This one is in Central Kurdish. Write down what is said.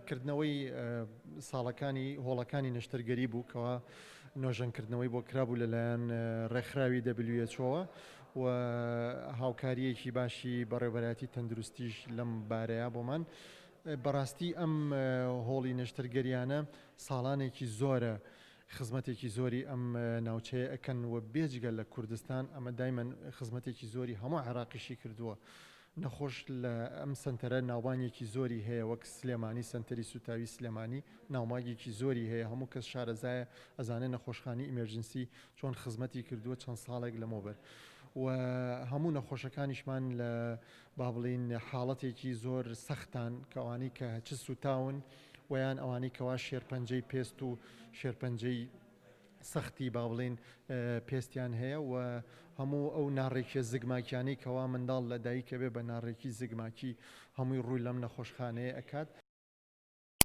کردنەوەی ساڵەکانی هۆڵەکانی نەشتەرگەری بوو کەوا نۆژەنکردنەوەی بۆ کرابوو لەلایەن ڕێکخراوی WHO ەوە و هاوکارییەکی باشی بەڕێوەبەرایەتی تەندروستیش لەم بارەیە بۆمان. بەڕاستی ئەم هۆڵی نەشتەرگەریانە ساڵانێکی زۆرە خزمەتێکی زۆری ئەم ناوچەیە ئەکەن و بێجگە لە کوردستان ئەمە دایمەن خزمەتێکی زۆری هەموو عێراقیشی کردووە. نەخۆش لە ئەم سەنتەرە ناوبانگێکی زۆری هەیە وەک سلێمانی سەنتەری سوتاوی سلێمانی ناوماگێکی زۆری هەیە هەموو کەس شارەزایە ئەزانێ نەخۆشخانی emergency چۆن خزمەتی کردووە چەند ساڵێک لەمەوبەر و هەموو نەخۆشەکانیشمان لە با بڵێین حاڵەتێکی زۆر سەختان کە ئەوانەی کە چ سوتاون و یان ئەوانەی کەوا شێرپەنجەی پێست و شێرپەنجەی سەختی با بڵێین پێستیان هەیە و هەموو ئەو ناڕێکیە زگماکیانەی کەوا منداڵ لە دایکە بێ بە ناڕێکی زگماکی هەمووی ڕووی لەم نەخۆشخانەیە ئەکات.